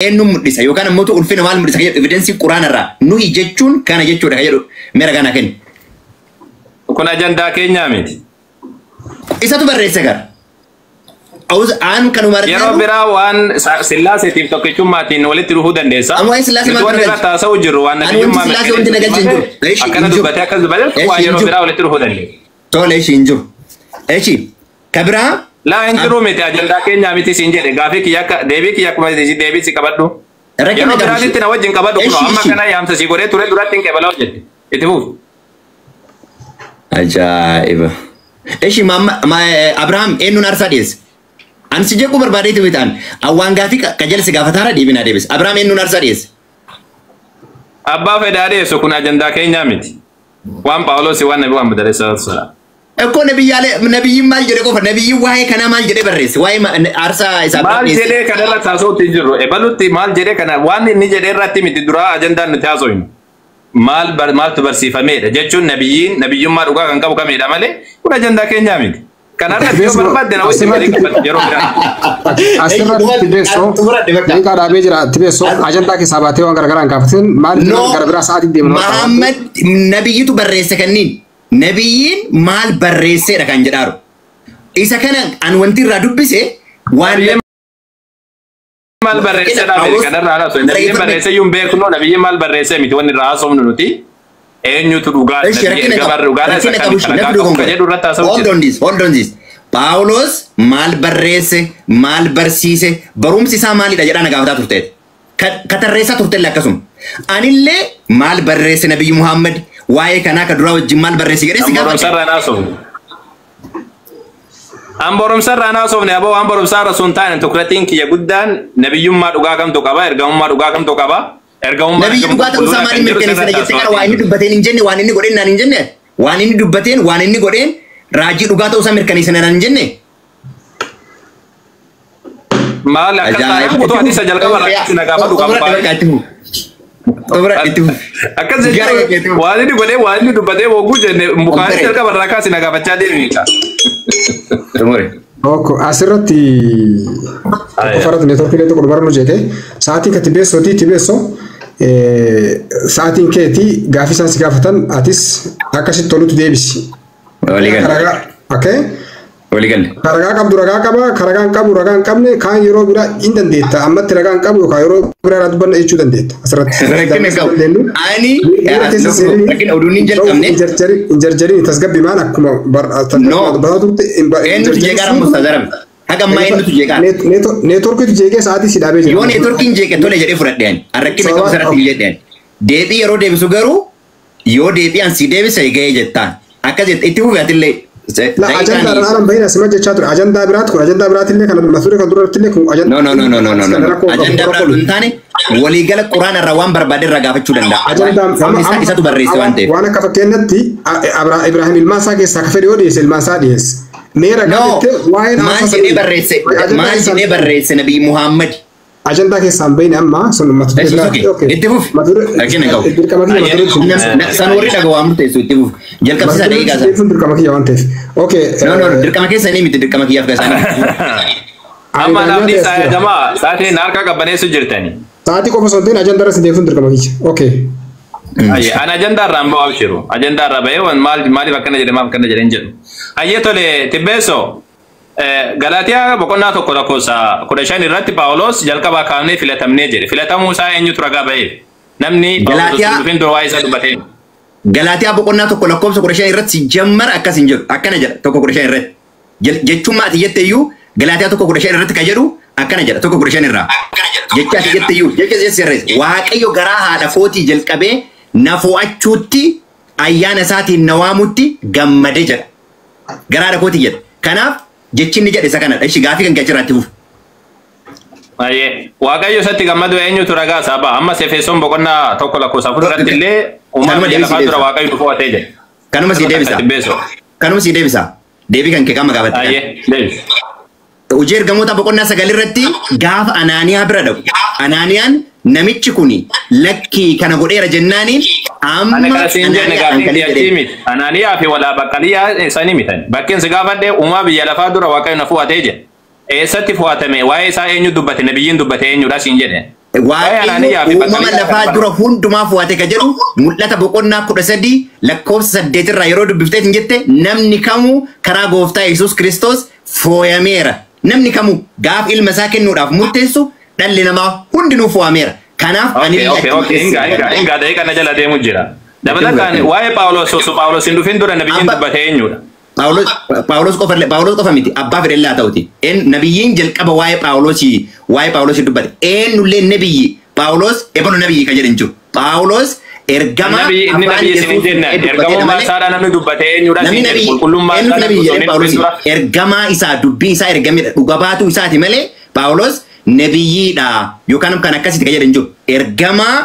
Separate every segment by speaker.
Speaker 1: Eenyuun mul'isa yookaan ammoo ulfina maal mul'isa kan jedhu evidence quraanarraa nuyi jechuun kana jechuudha kan jedhu meera kana kenni.
Speaker 2: Kun ajandaa keenyaa miti.
Speaker 1: Isatu barreesse gara. Aan kanuma
Speaker 2: Yeroo biraa waan sillaaseetiif tokkichummaatiin walitti dhufuu dandeessa.
Speaker 1: Amma waa'ee sillaasee
Speaker 2: Nuti
Speaker 1: maaltu
Speaker 2: wanni
Speaker 1: na
Speaker 2: irratti haasa'u jirru waan
Speaker 1: Ani wanti
Speaker 2: nabiyyummaa
Speaker 1: sillaasee wanti na galche hin jiru. Eeshi,
Speaker 2: Akkana
Speaker 1: hin jiru.
Speaker 2: dubbatee akkas dubbatee waan
Speaker 1: Eeshi, hin
Speaker 2: yeroo
Speaker 1: jiru.
Speaker 2: biraa walitti dhufuu dandeessa.
Speaker 1: Tole, ishii hin jiru. Eeshi ka biraa.
Speaker 2: Laa, hin jiru miti, ajandaa keenyaa miti siin jedhe. Gaafii kiyya akka deebii kiyya akkuma deebii si qabadhu.
Speaker 1: Rakkina
Speaker 2: Yeroo
Speaker 1: qabu.
Speaker 2: biraatitti na wajjin qabadhu kunoo
Speaker 1: Eeshi,
Speaker 2: amma
Speaker 1: eeshi.
Speaker 2: kana yaamsa si godhee ture duratti hin qeebalaa hojjette. Itti fufi.
Speaker 1: Ajaa'iba. Eshi, Abrahaam eenyuun aarsaa dhiyeesse? Ani si jequu barbaadeeti bitaan. Awwaan gaafii qajala si gaafataara deebinaa deebise. Abrahaam eenyuun aarsaa dhiyeesse?
Speaker 2: Abbaa fedhaa dhiyeessu, kun ajandaa keenyaa miti. Waan Phaawulos waan Nabi Muhammad alayhi salaatu wasalaam.
Speaker 1: Ekkoo nabiyyaalee, nabiyyiin maal jedhe qofa, nabiyyiin waa'ee kanaa maal jedhee barreesse? Waa'ee aarsaa isaa Abrahaam
Speaker 2: Maal
Speaker 1: dhiyeesse.
Speaker 2: jedhee kana irratti haasa'utti hin jirru. Ebalutti maal jedhee kana waan inni jedhee irratti miti duraa ajandaan nuti haasofnu. Maal maaltu barsiifameedha jechuun nabiyyiin nabiyyummaa dhugaa kan qabu kamidha malee kun ajandaa keenyaa miti. Kanarratti yoo barbaadde na wajjin walii qabadhu yeroo biraa.
Speaker 3: Asirratti Tibeessoo daqiiqaa dhaabee jira. Tibeessoo, ajandaa keessaa baatee waan garagaraa hin gaafatin. Maaliif
Speaker 1: No,
Speaker 3: gara biraa sa'aatii deemnu?
Speaker 1: Muhammad nabiyyitu barreesse kanniin. Nabiyyiin maal barreesseedha kan jedhaaru. Isa kana an wanti irraa dubbise waan
Speaker 2: Nabiyyiin maal barreessee dhaabee kanarraa haasofnu. Nabiyyiin barreessee iyyuu hin beeknu, nabiyyiin maal barreessee miti wanni irraa haasofnu nuti. Eenyutu dhugaa
Speaker 1: Eshi, rakkina qabu.
Speaker 2: ergamaan dhugaadha isa
Speaker 1: Rakkina
Speaker 2: kami
Speaker 1: qabu.
Speaker 2: kan
Speaker 1: Namni
Speaker 2: qabu
Speaker 1: dogongora.
Speaker 2: kan jedhu irratti haasa'u
Speaker 1: Hold
Speaker 2: jira.
Speaker 1: on this, hold on this. Phaawulos maal barreesse, maal barsiise, barumsi isaa maalidha jedhaa na gaafataa turteet. Ka tarreessaa turtellee akkasuma. Anillee maal barreesse Nabiyyi Muhammad waa'ee kanaa ka duraa wajjin maal barreesse jedhee si
Speaker 2: An
Speaker 1: gaafadhe.
Speaker 2: barumsarraa hin haasofne. An barumsarraa hin haasofne aboo, waan barumsaarra sun taane tukratiin kiyya guddaan nabiyyummaa dhugaa kamtu qaba, ergamummaa dhugaa kamtu qaba, ergamummaa
Speaker 1: Nabiyyi dhugaa ta'uu isaa maaliin mirkaneessina jettee kana waan inni dubbateen hin jenne, waan inni godheen naan hin jenne, waan inni dubbateen, waan inni godheen raajii dhugaa ta'uu isaa mirkaneessina naan hin jenne.
Speaker 2: Maal akka taanaan guutuu hadiisa jalqaba irratti na gaafadhu
Speaker 1: Xumura
Speaker 2: qaba.
Speaker 1: bakka itti fufu. Xumura itti fufu.
Speaker 2: Akkas
Speaker 1: Gara
Speaker 2: jechuun
Speaker 1: keetti fufu.
Speaker 2: waan inni godhee waan inni dubbatee wogguu jenne Bukaarii
Speaker 1: Obbere.
Speaker 2: jalqaba irraa kaasi na gaafachaa deemi.
Speaker 1: Xumure.
Speaker 3: Okko asirratti tokkoffaarratti neetworkii tokko dubarra nu jeeqee sa'aatiin ka Tibeessooti. Tibeessoo, sa'aatiin keeti, gaafii isaan si gaafatan atis akkasitti tolutti deebisi.
Speaker 1: Walii galle.
Speaker 3: Karagaa okay.
Speaker 1: Walii galle.
Speaker 3: Ragaa qabdu ragaa qaba, ragaa hin qabdu ragaa hin qabne, kaan yeroo biraa hin dandeetta. Ammatti ragaa hin qabu yookaan yeroo biraa irraa dubbanna jechuu dandeetta. Asirratti.
Speaker 1: Rakkina qabu. Ani
Speaker 3: Miira keessa seenanii
Speaker 1: rakkina oduun hin jalqabne.
Speaker 3: hin jarjarin, tasgabbii maan akkuma
Speaker 1: No.
Speaker 3: dubbataa turte hin
Speaker 1: Eenyutu jeeqaa rammusta darame? Haga ammaa eenyutu jeeqaa?
Speaker 3: Neetworkiitu jeeqee sa'aatii si dhaabee jira.
Speaker 1: Yoo neetworkiin jeeqe tole jedhee fudhadhe ani. An rakkina qabu sarratti hin jedhe ani. Deebii yeroo deebisu garuu yoo deebii an si deebise ga'ee jettaan. Akkas jette itti fufi atillee.
Speaker 3: La, ajandaa irraan alan bahin asuma jechaa ture. Ajandaa biraati kun, ajandaa biraatillee kana masuure kan duratti kun ajandaa.
Speaker 1: No, no, no, no, no, no, no.
Speaker 3: Rakkoo qabu,
Speaker 1: Ajandaa biraa
Speaker 3: rakkoo
Speaker 1: hin taane waliigala quraana irraa waan barbaade irraa gaafachuu danda'a.
Speaker 3: Ajandaa
Speaker 1: Sababni isaa isatu barreesse waan ta'eef.
Speaker 3: Waan akka fakkeenyatti Ibrahim ilmaan isaa keessaa ka fedhe yoo dhiyeesse ilmaan isaa dhiyeesse. Mee ragaa
Speaker 1: No,
Speaker 3: jettee waa'een
Speaker 1: maal
Speaker 3: hawaasa
Speaker 1: jedhee barreesse? Maal jedhee barreesse Nabii Muhammad?
Speaker 3: Ajandaa keessaan bahin amma sun mata
Speaker 1: It's
Speaker 3: duree
Speaker 1: okay. Itti fufi. Rakkina qabu.
Speaker 3: Dirqama kiyya mata duree.
Speaker 1: San warri dhagaa waan murteessu itti fufi. Jalqabsiisaa daqiiqaa sana.
Speaker 3: Sun dirqama kiyya waan ta'eef. Okay.
Speaker 1: No, no, dirqama keessanii miti, dirqama kiyyaaf gasaanii.
Speaker 2: Amma namni jamaa sa'aatiin harka qabbaneessu jirtani.
Speaker 3: Sa'aatii qofa osoo hin ta'in ajandaa irra si deebisuun dirqama kiyya. Okay.
Speaker 2: Ayyee, ani ajandaa irraa hin ba'u, abshiru. Ajandaa irraa ba'ee waan maal maaliif akkana jedhe, maaf akkana jedhe hin jedhu. Ayyee, tole Tibbeessoo, Galaatiyaa boqonnaa 1 lakkoofsa 15 irratti Phaawulos jalqabaa kaafnee filatamnee jedhe. Filatamuu isaa eenyutu ragaa ba'eef? Namni Phaawulos dhufin dura waa'ee isaa dubbatee.
Speaker 1: Galaatiyaa boqonnaa 1 lakkoofsa 15 irratti jammara akkas hin jedhu. Akkana jedha 1:15 irratti. Jechuun ati jette iyyuu Galaatiyaa 1:15 irratti kan jedhu akkana jedha 1:15 irraa. Jecha ati jette iyyuu jecha jecha sirreessa. Waaqayyo garaa haadha kootii jalqabee na fo'achuutti ayyaana isaatiin na waamutti gammade jedha. Garaa haadha kootii jedha. Kanaaf jechi inni jedhe isa kanadha. Ishi, gaafii kan achirratti fufu.
Speaker 2: Ayyee, Waaqayyo isatti gammadu eenyutu ragaa isaa ba'a? Ammas Efesoon boqonnaa 1 lakkoofsa 4 irratti illee uumaa
Speaker 1: Kanuma
Speaker 2: biyya
Speaker 1: deebisii
Speaker 2: lafaa dura
Speaker 1: deebisa.
Speaker 2: Waaqayyo nu fo'atee jedhe.
Speaker 1: Kanuma sii deebisa.
Speaker 2: Tibbeessoo.
Speaker 1: Kanuma sii deebisa. Deebii kan kee qaama gaafatte.
Speaker 2: Ayyee, deebisi.
Speaker 1: Hojii ergamoota boqonnaa 9 irratti gaafa Anaaniyaa bira dhaqu. Anaaniyaan namichi kuni lakkii kana godheera jennaaniin amma
Speaker 2: Ani kana siin jenne
Speaker 1: Anaaniyaan
Speaker 2: gaaffii
Speaker 1: kan
Speaker 2: kiyya
Speaker 1: jedhe.
Speaker 2: miti. Anaaniyaa fi walaa baqqaliyaa isanii mitan. Bakkeen si gaafadhe uumaa biyya lafaa dura Waaqayyo na fo'atee jedhe. Eessatti fo'atame? Waa'ee isaa eenyu dubbate? Nabiyyiin dubbate eenyudha siin jedhe.
Speaker 1: Waaqayyo uumama lafaa dura hundumaa fo'ate ka jedhu mul'ata boqonnaa 13 lakkoofsa 8 irraa yeroo dubbiftee hin jette namni kamuu karaa gooftaa Yesuus Kiristoos fooyameera. Namni kamuu gaaf ilma isaa kennuudhaaf murteessu dhalli namaa hundinuu fo'ameera. Kanaaf ani
Speaker 2: Ingaa daqiiqa na jala deemu jira. Dabalataan waa'ee Phaawulos osoo Phaawulos hin dhufin dura nabiyyiin dubbate eenyudha?
Speaker 1: Phaawulos qofa miti abbaa fedhellaa ta'uti. Nabiyyiin jalqaba waa'ee Phaawulosii dubbate. Eenyullee nabiyyi Phaawulos ebalu nabiyyi kan jedhan jiru. Phaawulos ergama
Speaker 2: Inni nabiyyi isin hin jenne ergamummaa isaadhaa namni dubbate eenyudha
Speaker 1: Namni nabiyyi eenyutu nabiyyi jedhee Phaawulos ergamaa isaa dubbii isaa ergamedha dhuga baatuu isaati malee Phaawulos nabiyyiidha yookaan kan akkasitti kan jedhan jiru. Ergamaa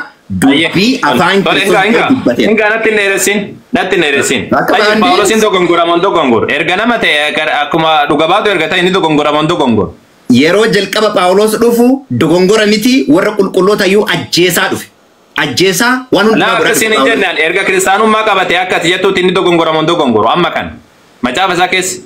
Speaker 1: dubbii afaan Kiristoos dubbateera.
Speaker 2: Hingaa natti hin dheeressin. Natti hin dheeressin. Phaawulos hin dogongoramoon dogongoru. Erga nama ta'e akkuma dhuga baatu erga ta'e inni dogongoramoon dogongoru.
Speaker 1: Yeroo jalqaba Phaawulos dhufu dogongora miti warra qulqulloota iyyuu ajjeesaa dhufe. Ajjeesaa waan hundumaa
Speaker 2: godhaa. Akkasiin hin jennaan erga kiristaanummaa qabate akka ati jettuutti inni dogongoramoon dogongoru amma kan macaafa isaa keessa.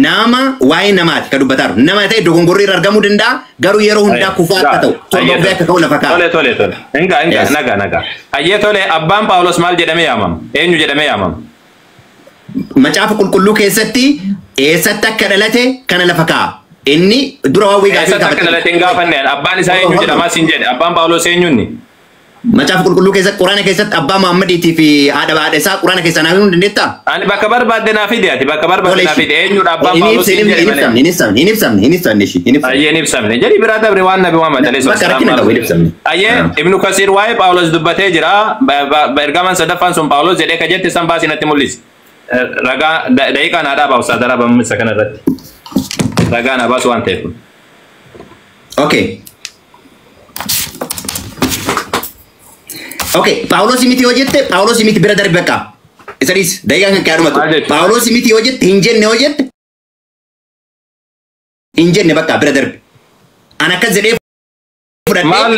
Speaker 1: Nama waa'ee namaati kan dubbataa jiru. Nama ta'e dogongorri irra argamuu danda'a garuu yeroo hundaa kufaa akka ta'u torba akka ka'u lafa kaa'a.
Speaker 2: Tole tole tole. Hinga hinga naga naga. Hayyee tole abbaan Phaawulos maal jedhamee yaamama? Eenyu jedhamee yaamama?
Speaker 1: Macaafa qulqulluu keessatti eessatti akka dhalate kana lafa kaa'a. Inni dura waan wayii
Speaker 2: gaafii gaafate. Eessatti akka dhalate hin gaafanne abbaan isaa eenyu jedhamaa siin jedhe abbaan Phaawulos eenyunni?
Speaker 1: Macaafa qulqulluu keessatti quraana keessatti abbaa Muhammadiitii fi haadha isaa quraana keessaa naaf himuu dandeettaa?
Speaker 2: Ani bakka barbaadde naa fide ati bakka barbaadde naa fide eenyudha abbaan Phaawulos
Speaker 1: hin jedhe malee. Hin ibsamne hin ibsamne hin ibsamne ishii hin ibsamne.
Speaker 2: Ayyee hin ibsamne jedhi biraa dabre waan nabi Muhammad alayhi
Speaker 1: Bakka rakkina qabu hin ibsamne.
Speaker 2: Ayyee Ibnu Kasiir waa'ee Phaawulos dubbatee jira ergamaan sadaffaan sun Phaawulos jedhee ka jette san baasii natti mul'isi. Ragaa daqiiqaa naa dhaabaa usaa daraa bamisa kanarratti. Ragaa naa baasu waan ta'eef.
Speaker 1: Okay. Okay, Phaawulos miti yoo jette Phaawulos miti bira darbi bakka. Isa dhiis daqiiqaan kan kaadhumatu. Phaawulos miti yoo jette hin jenne yoo jette hin jenne bakka bira darbi. An akkas jedhee fudhadhee.
Speaker 2: Maal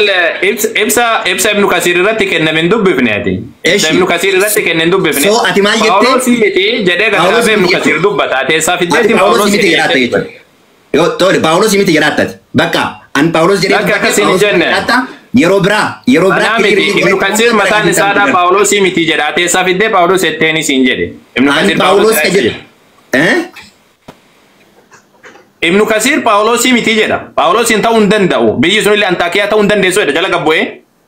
Speaker 2: ibsa Ibnu Kasiir irratti kenname hin dubbifne ati. Ibsa Ibnu Kasiir irratti kenne hin dubbifne.
Speaker 1: So ati maal jette?
Speaker 2: Phaawulos miti jedhee gataabee Ibnu Kasiir dubbata. Ati eessaa fiddeeti
Speaker 1: Phaawulos miti jedhaatta jechuudha. Yoo tole Phaawulos miti jedhaatta. Bakka an Phaawulos jedhee
Speaker 2: Bakka akkasiin hin jenne.
Speaker 1: Yeroo biraa yeroo biraa
Speaker 2: miti Ibnu Kasiir mataan isaadhaa Phaawulosii miti jedha. Ati eessaa fiddee Phaawulos jetteeni siin jedhe.
Speaker 1: Ibnu Kasiir Phaawulos ka jedhe.
Speaker 2: Ibnu Kasiir Phaawulosii miti jedha. Phaawulosiin ta'uu hin danda'u. Biyyi sunillee Antaakiyaa ta'uu hin dandeessu jedha jala gabbu'ee.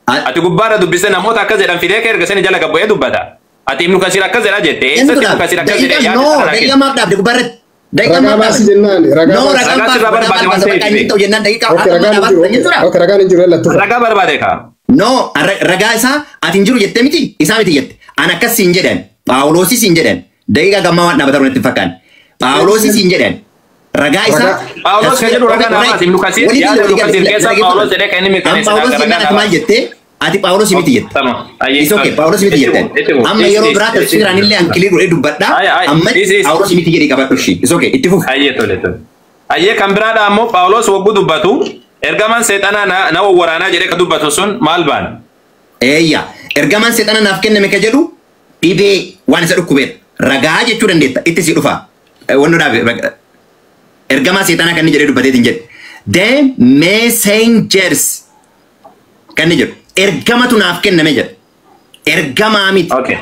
Speaker 2: Ati gubbaarra dubbise namoota akkas jedhan fidee kee erga sani jala gabbu'ee dubbata. Ati Ibnu Kasiir akkas jedha jette. Eessatti Ibnu Kasiir akkas jedhe
Speaker 1: yaada sana kenna. Daqiiqaa maaf dhaabde gubbaarratti?
Speaker 3: Ragaa baasi jennaan.
Speaker 1: Ragaa sirraa
Speaker 2: barbaade waan ta'eef.
Speaker 3: Okay, ragaan hin jiru lattu.
Speaker 2: Ragaa barbaade kaa.
Speaker 1: No, ragaa isaa ati hin jiru jettee miti isaa miti jette. An akkas siin jedhan. Phaawulosis siin jedhan. Daqiiqaa gammaa waan dhaabatan natti hin fakkaanne. Phaawulosis siin jedhan. Ragaa isaa.
Speaker 2: Phaawulos kan jedhu ragaa namaati. Ibnu Kasiir yaada Ibnu Kasiir keessa Phaawulos jedhee kan inni mirkaneesse.
Speaker 1: An Phaawulos jennaan ati maal jettee? Ati Phaawulos miti jette. Is okay, Phaawulos miti jette. Amma yeroo biraa tafsiiraan illee an kilii godhee dubbadhaa. Amma Phaawulos miti jedhee qabadhu ishii. Is okay, itti fufi.
Speaker 2: Ayyee tole tole. Ayyee kan biraadha ammoo Phaawulos wagguu dubbatu ergamaan seexanaa na wawwaraanaa jedhee ka dubbatu sun maal baana?
Speaker 1: Eeyya, ergamaan seexanaa naaf kenname ka jedhu dhibee waan isa dhukkubeedha. Ragaa jechuu dandeetta itti si dhufa. Wanno dhaabe ergamaa seexanaa kan inni jedhee dubbateetiin jedhe. The messengers kan inni jedhu ergamatu naaf kenname jedha. Ergamaa miti.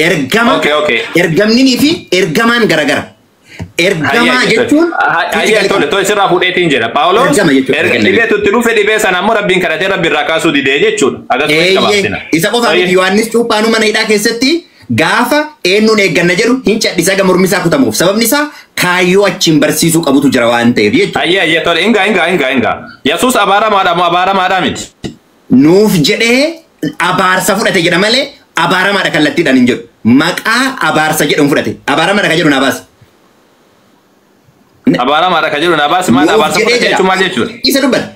Speaker 1: Ergama ergamninii fi ergamaan garagara. Ergamaa jechuun
Speaker 2: Ayyee tole tole sirraa fuudheetiin jedha. Phaawulos dhibeetu itti dhufe dhibee sana ammoo rabbiin kadhatee rabbi irraa kaasuu didee jechuudha.
Speaker 1: Akkasumas qabaasina. Isa qofa miti Yohaannis cuuphaanuu mana hidhaa keessatti gaafa eenyuun eegganna jedhu hin cadhisaa gama mormi isaa kutamuuf. Sababni isaa kaayyoo achiin barsiisuu qabutu jira waan ta'eef jechuudha.
Speaker 2: Ayyee ayyee tole hingaa hingaa hingaa hingaa. Yesuus abaaramaadha moo abaaramaadha miti?
Speaker 1: Nuuf jedhee abaarsa fudhate jedha malee abaaramaadha kallattiidhaan hin jedhu. Maqaa abaarsa jedhamu fudhate. Abaaramaadha kan jedhu naa baasa.
Speaker 2: Abaaramaadha kan jedhu naa baasi maal abaarsa fudhate jechuun maal jechuudha?
Speaker 1: Isa dubbata.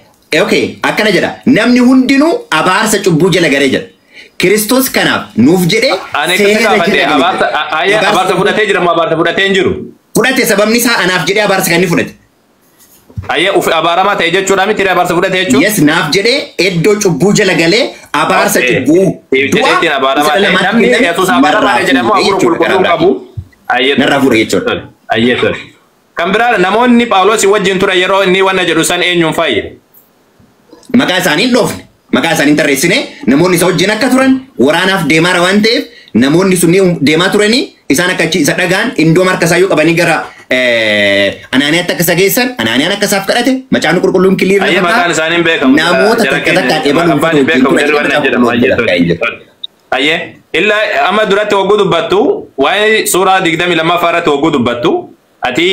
Speaker 1: Okay, akkana jedha. Namni hundinuu abaarsa cubbuu jala garee jedha. Kiristoos kanaaf nuuf jedhee
Speaker 2: seera jala galee. Abaarsa fudhatee jira moo abaarsa fudhatee hin jiru?
Speaker 1: Fudhate sababni isaa anaaf jedhee abaarsa kan inni fudhate.
Speaker 2: Ayyee ufi abaaramaa ta'e jechuudha miti abaarsa fudhate jechuun?
Speaker 1: Yes, naaf jedhee iddoo cubbuu jala galee abaarsa cubbuu
Speaker 2: du'a isa dhala namaatti kenname Yesuus abaaramaa ta'e jedhamu hafuura qulqulluu qabu.
Speaker 1: Narraa fuudhe jechuudha.
Speaker 2: Ayyee tole. Kan biraa namoonni Phaawulos wajjin ture yeroo inni wanna jedhu san eenyuun fayyade?
Speaker 1: Maqaa isaanii hin dhoofne. Maqaa isaanii hin tarreessine. Namoonni isa wajjin akka turan waraanaaf deemaara waan ta'eef namoonni sunni deemaa turanii isaan akka achi isa dhagaan indoom harka isaa yoo qabanii gara Anaaniyaatti akka isa geessan Anaaniyaan akka isaaf kadhate macaafni qulqulluun kiliir
Speaker 2: Ayyee maqaan isaanii hin beekamu.
Speaker 1: Namoota takka takkaan ebaluun
Speaker 2: Abbaan hin beekamu jarri wannan jedhamu. Ayyee tole. Ayyee illa amma duratti hogguu dubbattu waa'ee suuraa 22ffaa irratti hogguu dubbattu ati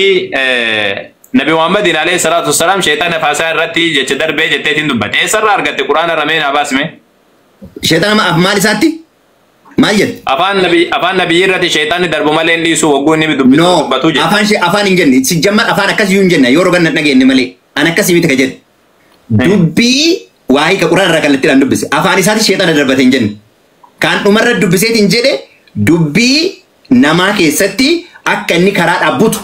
Speaker 2: Nabi Muhammadiin alayhi salaatu wassalaam sheexana faasaa irratti jecha darbee jetteetiin dubbatte. Eessarraa argatte Quraana irra mee naa baasime?
Speaker 1: Sheexana maal isaatti? Maal jette?
Speaker 2: Afaan nabiyyi irratti sheexanni darbu malee hin dhiisu hogguu inni
Speaker 1: No,
Speaker 2: dubbatu jedhe.
Speaker 1: afaan afaan hin jenne. Si jammar afaan akkasii hin jenne yoo rogan dhageenye malee. An akkasii miti ka jedhe. Dubbii waa'ee ka Quraana irraa kallattiidhaan dubbise. Afaan isaatti sheexana darbate hin jenne. Kan dhumarra dubbiseetiin jedhe dubbii namaa keessatti akka inni karaa dhaabbutu.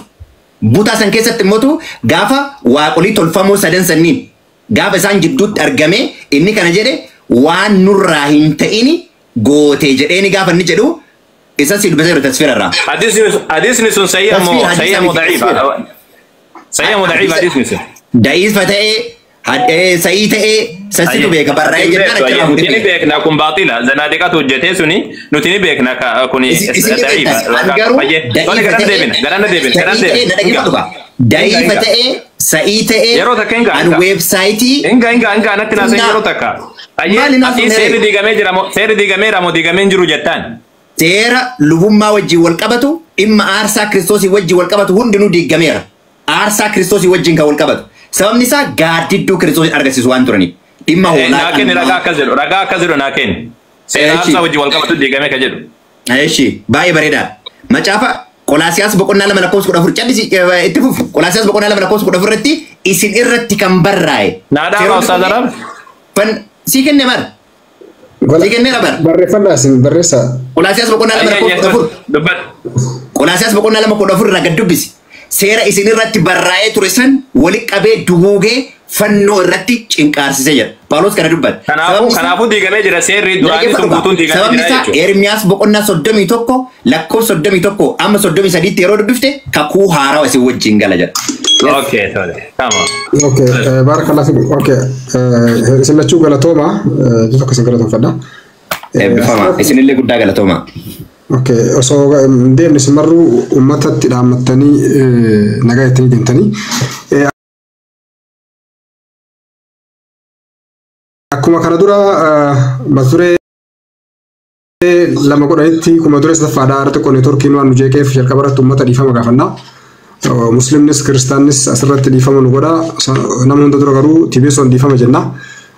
Speaker 1: Butaa san keessatti immoo gaafa waaqolii tolfamoo sadan sanniin gaafa isaan jidduutti argame inni kana jedhe waan nurraa hin ta'ini gootee jedheeni gaafa inni jedhu isa si dubbisee jiru tasfira irraa.
Speaker 2: Hadiisni sun sahih moo
Speaker 1: Tasfiir
Speaker 2: sahih moo
Speaker 1: hadiisa
Speaker 2: da'iif?
Speaker 1: miti.
Speaker 2: Sahih moo da'iif hadiisni sun?
Speaker 1: Da'iifa ta'ee sa'ii ta'ee sansitu beeka barraa'ee jennaan achirraa
Speaker 2: Nuti ni
Speaker 1: fuudhee beeka.
Speaker 2: beekna kun baatila. Zanaadiqatu hojjetee suni nuti ni beekna kun
Speaker 1: Isin ni
Speaker 2: da'iifa.
Speaker 1: beektas. An garuu
Speaker 2: Tole
Speaker 1: da'iifa
Speaker 2: garana
Speaker 1: ta'ee
Speaker 2: deebina garana deebina garana
Speaker 1: sa'ii ta'ee na
Speaker 2: deebina.
Speaker 1: dhaggeeffatu qaba. Da'iifa ta'ee sa'ii ta'ee
Speaker 2: Yeroo takka hinga
Speaker 1: an
Speaker 2: hinga.
Speaker 1: weebsaayitii
Speaker 2: Hinga hinga hinga anatti naasa'in yeroo takka. Ayyee
Speaker 1: Maali naasuu
Speaker 2: ati seerri
Speaker 1: mere?
Speaker 2: diigamee jira moo seerri diigameera moo diigamee hin jiru jettaan?
Speaker 1: Seera lubummaa wajjin wal qabatu dhimma aarsaa kiristoosii wajjin wal qabatu hundinuu diigameera. Aarsaa kiristoosii wajjin kan wal qabatu. Sababni isaa gaaddidduu kiristoosii argisiisu waan turaniif. Dhimma hoolaa
Speaker 2: Naa kenni ragaa akkas jedhu ragaa akkas jedhu naa kenni. Seera
Speaker 1: Eechi.
Speaker 2: aarsaa wajjin wal qabatu diigamee ka jedhu.
Speaker 1: Eeshi baay'ee bareedaadha. Macaafa Qolaasiyaas boqonnaa 2 lakkoofsa 14 callisi itti fufu. Qolaasiyaas boqonnaa 2 lakkoofsa 14 irratti isin irratti kan barraa'e.
Speaker 2: Naa dhaaba Ustaaz Arab.
Speaker 1: Fan sii kenne bara. Sii kenneera bara.
Speaker 3: Barreeffadhaa isin barreessaa.
Speaker 1: Qolaasiyaas boqonnaa 2 lakkoofsa 14.
Speaker 2: Dubbadhu.
Speaker 1: Qolaasiyaas boqonnaa 2 14 irraa gad dubbisi. Seera isin irratti barraa'ee ture san wali qabee duguugee fannoo irratti cinqaarsisee jira. Phaawulos kana dubbata.
Speaker 2: Kanaafuu kanaafuu diigamee jira seerri duraanii sun guutuun diigamee
Speaker 1: Sababni
Speaker 2: jira
Speaker 1: isaa
Speaker 2: jechuudha.
Speaker 1: Ermiyaas boqonnaa 31 lakkoofsa 31 amma 33 yeroo dubbifte kakuu haarawaa isin wajjin gala jedha.
Speaker 2: Okay tole. Tamam.
Speaker 3: Okay, baarakallah fikum. Okay, isin lachuu galatooma. Tokko isin galatoomfadha.
Speaker 1: Eebbifama. Isinillee guddaa galatooma.
Speaker 3: Okay, osoo hin deemne isin marruu uummatatti dhaammattanii nagaa jettanii deemtanii. Akkuma kana dura mata duree lama godhanitti kuma duree sadaffaadhaa irratti qonnee Turkiin waan nu jeeqeef jalqaba irratti uummata dhiifama gaafanna. Muslimnis kiristaannis asirratti dhiifama nu godha. Nama hunda dura garuu TBS on dhiifama jenna.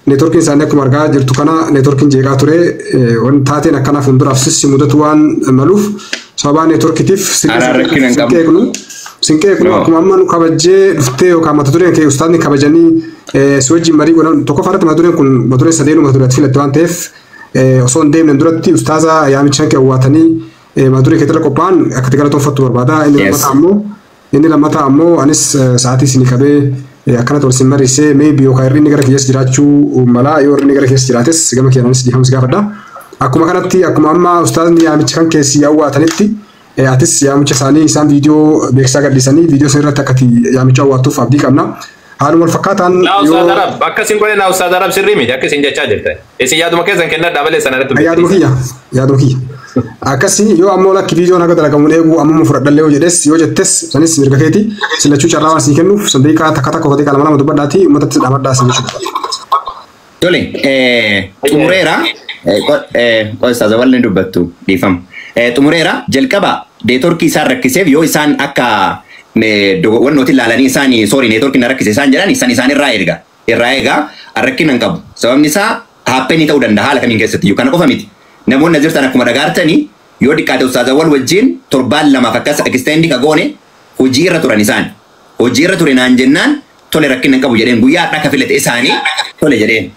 Speaker 3: Neetworkiin isaanii akkuma argaa jirtu kana neetworkiin jeeqaa ture. Wanti taateen akkanaa fuulduraaf sissi mudatu waan maluuf sababa neetworkiitiif
Speaker 1: Araan rakkina hin qabu.
Speaker 3: qeeqnu. Sin qeeqnu
Speaker 1: No.
Speaker 3: akkuma amma nu kabajjee dhuftee yookaan mata dureen kee ustaadni kabajanii si wajjin marii godhan tokkoffaa irratti mata dureen kun mata dureen sadeenuu mata duree ati filatte waan ta'eef osoo hin deemne duratti ustaaza yaamichaan kee owwaatanii mata duree keetirra qophaa'an akka itti galatoonfattu barbaada. Inni
Speaker 1: Yes.
Speaker 3: lammataa ammoo inni lammataa ammoo anis sa'aatii isinii qabee akkanatti wal isin mariisee maybe yookaan hir'inni gara kiyyaas jiraachuu mala yoo hir'inni gara keessa jiraates gama kiyyaanis dhiifama si gaafadha. Akkuma kanatti akkuma amma ustaazni yaamicha kan keessi awwaatanitti atis yaamicha isaanii isaan viidiyoo beeksisaa gadhiisanii viidiyoo san irratti akkati yaamicha awwaattuuf abdii qabna. Haaluma wal fakkaataan
Speaker 2: Naa Ustaaz Arab akkasin godhe naa Ustaaz Arab sirrii miti akkasin jechaa jirta. Isin yaaduma keessan kennadhaa malee sana irratti
Speaker 3: Yaaduma kiyya yaaduma kiyya. Akkasii yoo ammoo lakki viidiyoon haga dalagamuun eeguu ammuma fudhadhallee yoo jedhes yoo jettes sanis mirga keeti silachuu carraa waan sii kennuuf sandaqiiqaa takka takka daqiiqaa lama lama dubbadhaati uummatatti dhaamadhaa sin jechuudha.
Speaker 1: Tole, xumureera. Ustaaz Awwal ni dubbattu dhiifama. Xumureera jalqaba neetworkii isaan rakkiseef yoo isaan akka wannooti ilaalanii isaan soorii neetworkii na rakkise isaan jedhan isaan isaan irraa eega. Irraa eega rakkina hin qabu. Sababni isaa haappeenii ta'uu danda'a haala kamiin keessatti iyyuu kana qofa miti. Namoonni as jirtan akkuma dhagaartanii yoo xiqqaate Ustaaz Awwal wajjin torbaan lamaaf akkas ekstendii ka goone hojii irra turan isaan. Hojii irra ture naan jennaan tole rakkina hin qabu jedheen guyyaa har'aa ka filate isaanii tole jedheen.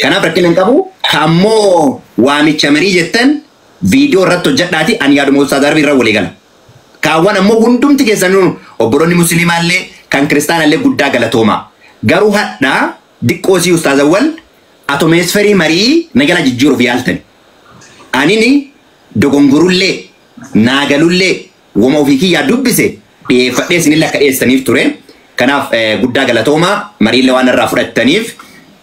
Speaker 1: Kanaaf rakkina hin qabu. Kammoo waamicha marii jettan viidiyoo irratti hojjedhaati ani yaaduma Ustaaz Arbii irra walii gala. Kaawwan ammoo hundumti keessanuu obboloonni musliimaallee kan kiristaanallee guddaa galatooma. Garuu hadhaa diqqoosii Ustaaz Awwal atomeesferii marii nagala jijjiiruuf yaaltan. Anini dogongorullee naagalullee wama ofii kiyyaa dubbise dhiyeeffadhee isinillee akka dhiyeessaniif ture. Kanaaf guddaa galatoomaa mariillee waan irraa fudhattaniif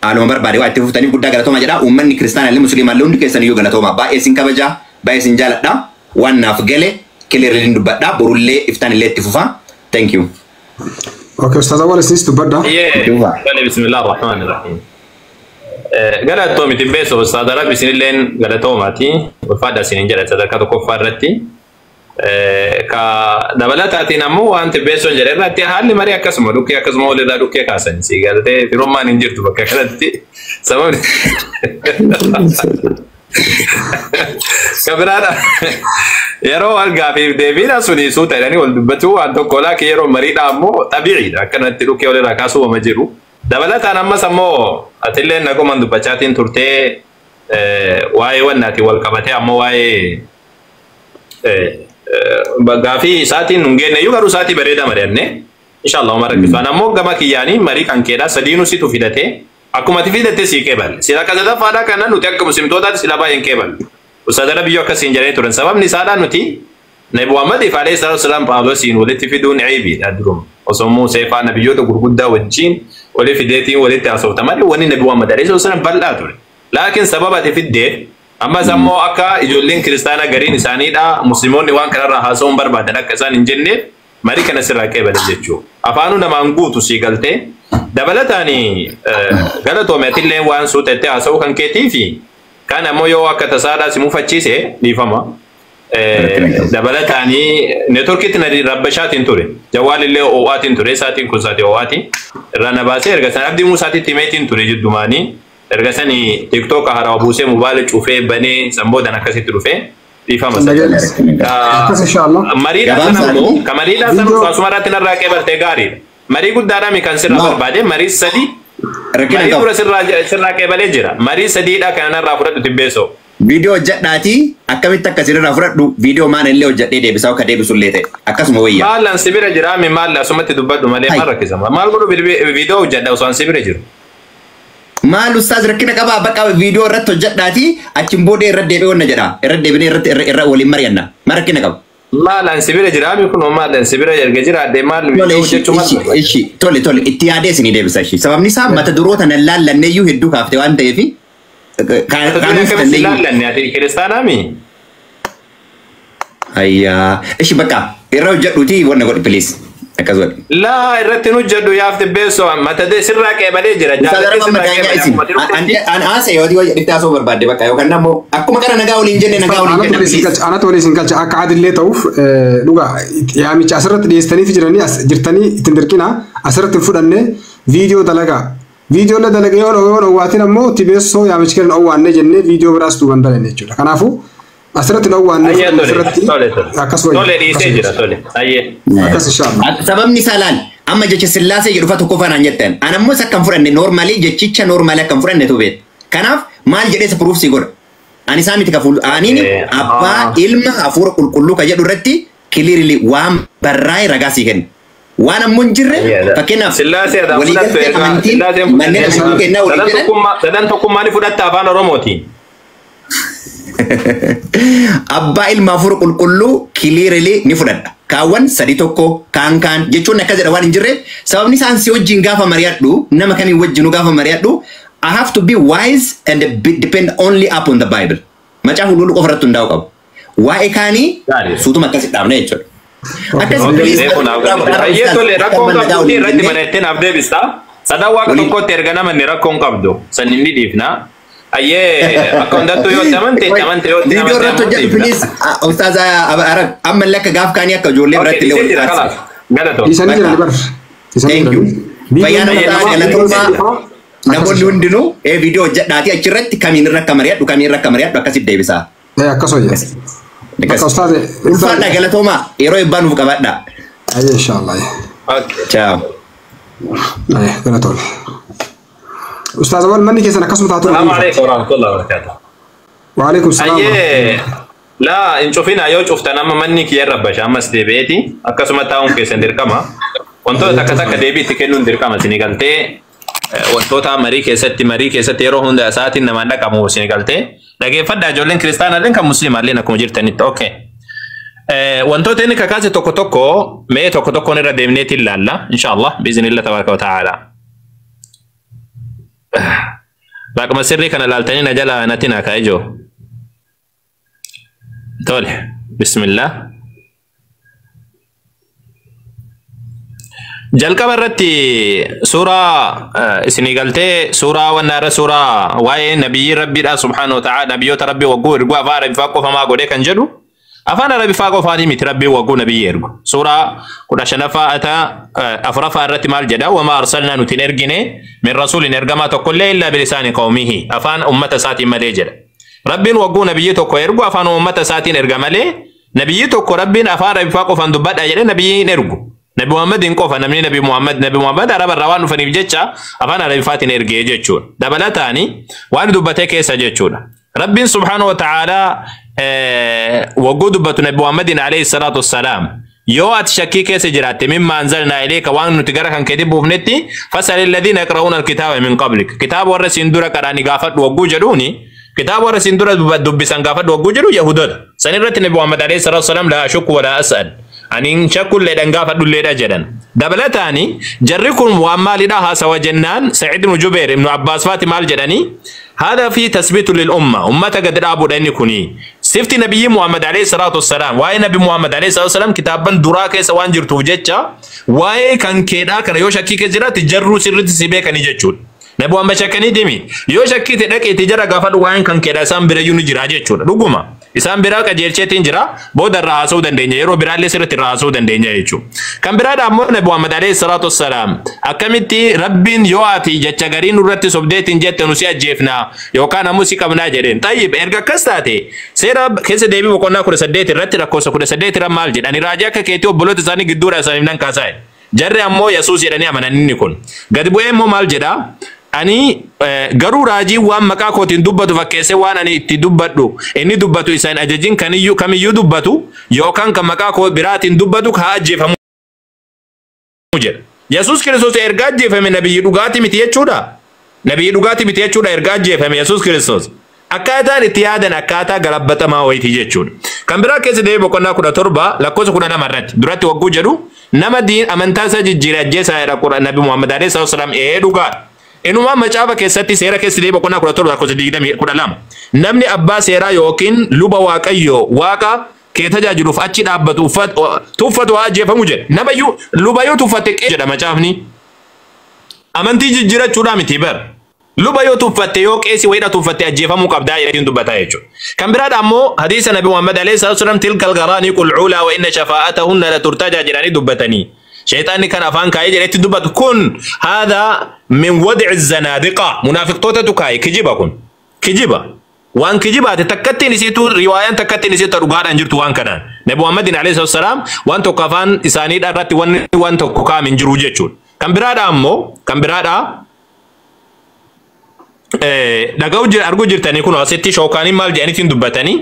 Speaker 1: Haaluma barbaade waa itti fuftaniif guddaa galatooma jedha. Uummanni kiristaanaa illee musliimaa illee hundi keessan iyyuu galatooma. Baay'ee isin kabajaa, baay'ee isin jaaladha. Waan naaf gale clearly dubbadha. Borullee iftaan illee itti fufa. Thank you.
Speaker 3: Okay, Ustaaz Awwal, isinis dubbadha.
Speaker 2: Tole, bismillah ar-Rahmaan ar-Rahiim. Galatoomi Tibbeessoo, Ustaaz Arab, isinilleen galatoomaati. Ulfaadha isinin jedha sadarkaa tokkoffaa irratti. Ka dabalataatiin ammoo waan Tibbeessoon jedhe irratti haalli marii akkasuma dhukkee akkasuma walirraa dhukkee kaasan si galtee firummaan hin jirtu bakka kanatti, sababni ka biraadha. Yeroo wal gaafiif deebiidha suni suuta jedhanii wal dubbatu waan tokko, laakiin yeroo mariidha ammoo xabiiciidha, akkanatti dhukkee walirraa kaasuu wama jiru. Dabalataan ammas ammoo atillee nagumaan dubbachaatiin turtee, waa'ee wannaatiin wal qabatee ammoo waa'ee gaafii isaatiin nun geenne iyyuu, garuu isaatii bareeda mari'anne inshallah uma rakkisu. An ammoo gama kiyyaanii marii kan keedhaa sadiinuu situ fidatee, akkuma ati fidatte sii qeeballe. Sila akka sadaffaadhaa kana nuti akka muslimtootaatti sila baay'een qeeballe. Ustaadara biyyoo akkasiin jedhanii turan, sababni isaadhaa nuti Nabi Muhammad alayhi salatu wasalam Phaawulosiin walitti fiduun ceebiidha duruma. Osoo Musee faa nabiyyoota gurguddaa wajjin walii fideetiin walitti haasofta malee, wanni Nabi Muhammad alayhi salatu wasalam bal'aa ture. Laakiin sababa ati fiddeef ammas ammoo akka ijoolleen kiristaanaa gariin isaaniidha musliimoonni waan kanarraa haasa'uun barbaadan akka isaan hin jenneef marii kana sirraa qeebale jechuudha. Afaanuu namaan guutu sii galtee. Dabalataan galatoome atillee waan suuxettee haasa'uu kan keetii fi kan ammoo yoo akka tasaadhaa si mufachiise dhiifama. Dabalataanii networkiitti na rabbashaatiin ture. Jawwaalillee ho'aatiin ture. Saatiin kun saatii ho'aati. Irraa na baasee erga sana Abdii Muusaatitti himeetiin ture jiddumaanii. Erga sani TikTok haarawaa buusee mobaayila cufee banee san boodan akkasitti dhufee dhiifama.
Speaker 3: Akkas inshallah.
Speaker 2: Mariidhaa sana ammoo ka mariidhaa sana asuma irratti narraa qeebaltee gaariidha. Marii guddaadhaa kan sirraa barbaade marii sadi.
Speaker 1: Rakkina
Speaker 2: Marii
Speaker 1: qabu.
Speaker 2: dura sirraa qeebalee jira. Marii sadiidha kana narraa fudhadhu, Tibbeessoo.
Speaker 1: Viidiyoo hojjedhaatii akkamitti akka isinirraa fudhadhu viidiyoo maan illee hojjedhee deebisaa akka deebisullee ta'e akkasuma wayya.
Speaker 2: Maal an sibira jira mi, maal asumatti dubbadhu malee maal rakkisama? Maal godhu viidiyoo hojjedha osoo an sibira jiru?
Speaker 1: Maal ustaaz, rakkina qabaa? Bakka viidiyoo irratti hojjedhaatii achiin booda irra deebi'ee wanna jedha. Irra deebinee irratti irra waliin mari'anna. Maal rakkina qaba?
Speaker 2: Maal an sibira jira mi, kun maal an sibira erga jiraadhe maal
Speaker 1: Tole
Speaker 2: viidiyoo
Speaker 1: ishi
Speaker 2: hojjechuu maal
Speaker 1: ishi
Speaker 2: barbaada?
Speaker 1: Ishi, tole tole, itti yaadee isinii deebisa ishi. Sababni isaa mata duroota nan laallanne iyyuu hedduu kaafte waan ta'eef
Speaker 2: Mata duree
Speaker 1: kaanuuf
Speaker 2: akkamitti
Speaker 1: tanne iyyuu.
Speaker 2: laallanne? Ati kiristaanaa mi?
Speaker 1: Ayyaa, ishi, bakka irra hojjedhuutii wanna godhi, please. Akkas godhi.
Speaker 2: Laa, irratti hin hojjedhu yaaf Tibbeessoo, mata duree sirraa qeebalee jira.
Speaker 1: Ustaaz
Speaker 2: Jaalatee
Speaker 1: Araba
Speaker 2: sirraa
Speaker 1: madaanyaa
Speaker 2: qeebale
Speaker 1: isin.
Speaker 2: akkuma jirutti.
Speaker 1: An haasa'e yoo dhibbi haasa'uu barbaadde bakka yookaan ammoo akkuma kana nagaa waliin jenne, nagaa waliin
Speaker 3: Anatu
Speaker 1: jenne,
Speaker 3: walii isin
Speaker 1: please.
Speaker 3: galcha, anatu walii isin galcha, akka adillee ta'uuf dhugaa yaamicha asirratti dhiyeessaniif jiranii as jirtanii ittiin dirqina asirratti hin fudhanne, viidiyoo dalagaa. Viidiyoo illee dalagee yoo dhowwaatin ammoo Tibeessoo yaamicha kennan dhowwaanne jennee viidiyoo biraas duuban dalenne jechuudha. Kanaafuu asirratti dhowwaanne
Speaker 2: Ayyee
Speaker 3: fudhanne
Speaker 2: tole
Speaker 3: asirratti
Speaker 2: tole tole.
Speaker 3: akkas wayya.
Speaker 2: Tole, dhiisee jira, tole. Ayyee.
Speaker 3: Akkas inshallah.
Speaker 1: Sababni isaa laal, amma jecha Sillaasee jedhu fa tokko fanaan jettan. An ammoo isa akkam fudhanne, normally jechicha normally akkam fudhanne tu beekta. Kanaaf maal jedhee isa proof si godha? Ani isaa miti ka fuul aniin abbaa, ilma, hafuura qulqulluu ka jedhu irratti clearly waan barraa'e ragaa sii kenna. Waan ammoo hin jirre, fakkeenyaaf
Speaker 2: Sillaasee adaan fudhattu
Speaker 1: waliigaltee
Speaker 2: erga
Speaker 1: amantiin
Speaker 2: Sillaaseen
Speaker 1: manneen
Speaker 2: fudhatte
Speaker 1: amantii kennaa walii
Speaker 2: sadan
Speaker 1: jedhan
Speaker 2: tokkummaa, sadan tokkummaa ni fudhatta afaan Oromootiin.
Speaker 1: Abbaa, ilma, hafuura qulqulluu clearly ni fudhadha. Kaawwan sadi tokko kaan kaan jechuun akkas jedha waan hin jirre, sababni isaan si wajjin gaafa mari'adhu, nama kamiin wajjinuu gaafa mari'adhu, I have to be wise and depend only upon the Bible. Macaafa qulqulluu qofa irratti hundaa'u qabu. Waa'ee kaanii
Speaker 2: Gaarii.
Speaker 1: suutuma akkasi dhaabna jechuudha. Akkas
Speaker 2: Okay,
Speaker 1: please.
Speaker 2: kanaaf Ayyee tole, rakkoon qabdu irratti mari'attee naaf deebista. Sadan waaqa tokkotti erga namanni rakkoon qabdu. San inni dhiifna. Ayyee, akka hundattuu yoo itti amante itti amante, yoo itti
Speaker 1: Viidiyoo
Speaker 2: amante
Speaker 1: irratti
Speaker 2: ammoo
Speaker 1: hojjedhu
Speaker 2: dhiifna.
Speaker 1: please. Ustaaz Arab, amma illee akka gaaf kaanii akka ijoollee biratti illee
Speaker 2: Dhiisee
Speaker 1: wal
Speaker 2: jira
Speaker 1: taasisa.
Speaker 2: kalaas. Galatoo.
Speaker 3: Dhiisanii
Speaker 1: Bakka.
Speaker 3: jiran bar. Dhiisanii
Speaker 1: Thank you.
Speaker 3: jiran.
Speaker 1: Fayyaa nama
Speaker 2: Viidiyoo
Speaker 1: ta'aa, galatoomaa. Namoonni hundinuu viidiyoo hojjedhaatii achirratti kamiin irra akka mari'adhu, kamiin irra akka mari'adhu akkasitti deebisaa.
Speaker 3: Akkas wayya. Bakka ustaaze.
Speaker 1: Ulfaadha, galatoomaa, yeroo eebbaa nuuf qabadha.
Speaker 3: Ayyee, inshallah.
Speaker 2: Okay.
Speaker 1: Ciao.
Speaker 3: Ayyee, galatoon. Ustaaz Awwal, manni keessan akkasuma taatu.
Speaker 2: Salaamu alaikum warahmatullahi wabarakatuh.
Speaker 3: Waalaikum salaam.
Speaker 2: Ayyee, laa hin cufina, yoo cuftan amma manni kiyya rabbasha ammas deebi'eeti akkasuma taa'uun keessan dirqama. Wantoota takka takka deebii itti kennuun dirqama isinii galtee, wantoota marii keessatti yeroo hunda sa'aatiin namaan dhaqamu isinii galtee dhageeffadhaa, ijoolleen kiristaanaalleen kan musliimaalleen akkuma jirtanitti. Okay. Wantoota inni kakaase tokko tokko mee tokko tokkoon irra deemneetiin ilaalla inshallah biiznillah tabaraka wa ta'ala. Raqama sirrii kana laaltanii na jala natti naa kaa'e jiru. Tole. Bismillah. Jalqaba irratti suuraa isinii galtee suuraa wanna irra suuraa waa'ee nabiyyi rabbiidha subhaanahu wa ta'ala nabiyyoota rabbii wagguu erguu afaan arabiffaa qofamaa godhee kan jedhu afaan arabiffaa qofaanii miti rabbii wagguu nabiyyi ergu. Suuraa 15ffaa ata 4ffaa irratti maal jedha? Wamaa arsalnaa nuti hin ergine min rasuulin ergamaa tokkollee illaa bilisaani qawmihi afaan ummata isaatiin malee jedha. Rabbiin wagguu nabiyyi tokko ergu afaan ummata isaatiin erga malee nabiyyi tokko rabbiin afaan arabiffaa qofaan dubbadha jedhee nabiyyi hin ergu. Nabi Muhammad hin qofa namni Nabi Muhammad Nabi Muhammad Araba irraa waan dhufaniif jecha afaan Arabiffaatiin ergee jechuudha. Dabalataani waan dubbatee keessa jechuudha. Rabbiin subhaanahu wa ta'ala wagguu dubbatu Nabi Muhammadin alayhi salaatu wassalaam yoo ati shakkii keessa jiraatte mimma anzalnaa ilayka waan nuti gara kan keetti buufnetti fasal alladhiina yaqra'uuna alkitaaba min qablik kitaaba warra siin dura qara'anii gaafadhu wagguu jedhuuni kitaaba warra siin dura dubbisan gaafadhu wagguu jedhu Yahudoota. San irratti Nabi Muhammad alayhi salaatu wassalaam laa ashukku walaa as'al. Ani hin shakkulleedhaan gaafadhulleedha jedhan. Dabalataani jarri kun waan maalidha haasawa jennaan Sa'iid ibn Jubeer ibn Abbaas faati maal jedhanii هذا في تثبيت للأمة أمة قد رابوا لأني كوني سفتي نبي محمد عليه الصلاة والسلام واي نبي محمد عليه الصلاة والسلام كتابا دراك سوان جرتو جتشا واي كان كيدا كان يوشا كي كجرا تجرو سرت سيبه كان يجتشون نبي محمد شكني دمي يوشا كي تدك تجرا غافل وان كان كيدا سام بريوني جرا جتشون رغما isaan biraa qajeelcheetiin jira booda irraa haasa'uu dandeenya yeroo biraallee sirriitti irraa haasa'uu dandeenya jechuudha. Kan biraadha ammoo Nabi Muhammad alayhi salaatu wassalaam akkamitti rabbiin yoo ati jecha garii nurratti sobdeetiin jette nu si ajjeefnaa yookaan ammoo si qabnaa jedheen. Tayyib erga akkas taate seera keessa deebii boqonnaa 18 irratti lakkoofsa 18 irra maal jedhani raajii akka keetii obboloota isaanii gidduudha isaaniif nan kaasaa. Jarri ammoo Yesuus jedhanii amanan inni kun. Gadi bu'ee immoo maal jedhaa? Ani garuu raajii waan maqaa kootiin dubbatu fakkeessee waan ani itti dubbadhu inni dubbatu isaan ajajin kaniyyuu kamiyyuu dubbatu yookaan kan maqaa koo biraatiin dubbatu haa ajjeefamu jedha. Yesuus Kiristoos erga ajjeefame nabiyyi dhugaatii miti jechuudha. Nabiyyi dhugaatii miti jechuudha erga ajjeefame Yesuus Kiristoos. Akkaataan itti yaadan akkaataa galabbatamaa wayitii jechuudha. Kan biraa keessa deebii boqonnaa 17 lakkoofsa 12 irratti duratti wagguu jedhu nama diin amantaa isaa jijjiire ajjeesaa jedha Nabi Muhammad alayhi salaatu wassalaam ee dhugaadha. Inuma macaafa keessatti seera keessa deebii boqonnaa 17 lakkoofsa 22 namni abbaa seeraa yookiin luba waaqayyoo waaqa kee tajaajiluuf achi dhaabbatu tuffatu haa ajjeefamu jedha. Namayyuu luba yoo tuffatte jedha macaafni. Amantii jijjiirachuudhaa miti bara. Luba yoo tuffatte yoo qeesii wayiidha tuffatte ajjeefamuu qabdaa jedhee dubbataa jechuudha. Kan biraadha ammoo hadiisa Nabi Muhammad alayhi salaatu wassalaam tilkal garaanii qulcuulaa wa inna shafaa'atahunna la turtajaa jedhanii dubbatanii. شيطاني كان أفان كاي جريت دبت كن هذا من ودع الزنادقة منافق توتا تكاي كجيبا كن كجيبا وان كجيبا تتكتي نسيتو رواية تكتي نسيتو رجال أنجرت وان كان نبي محمد عليه الصلاة والسلام وان تكافان إسانيد أرتي وان تكوكا من جروجة كم برادا أمو كم برادا dhaga'u jira arguu jirtanii kun asitti shookaanii maal jedhaniitiin dubbatanii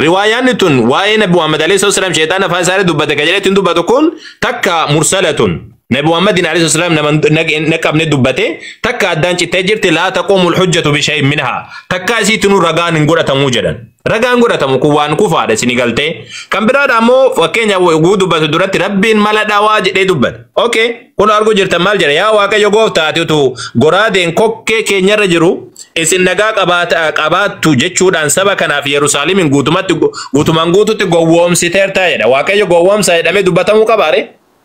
Speaker 2: riwaayaan tun waa'ee Nabi Muhammad alayhi salaam sheexaan afaan isaanii dubbate kan jedheetiin dubbatu kun takka mursalatun Nabi Muhammad alayhi salaam nama naqabne dubbate takka addaan cittee jirti laa taquumul hujjatu bishay'in minhaa takka isiitinuu ragaan hin godhatamuu jedhan. Ragaan godhatamu kun waan kufaadha isinii galtee. Kan biraadha ammoo fakkeenya guu dubbatu duratti rabbiin mala dhawaa jedhee dubbata. Okay, kun arguu jirtan maal jedha yaa Waaqayyo gooftaa ati utuu goraadeen kokkee keenyarra jiru isin nagaa qabaattu jechuudhaan saba kanaaf Yerusaalemiin guutumaan guututti gowwoomsiteerta jedha. Waaqayyo gowwoomsa jedhamee dubbatamuu qabaare?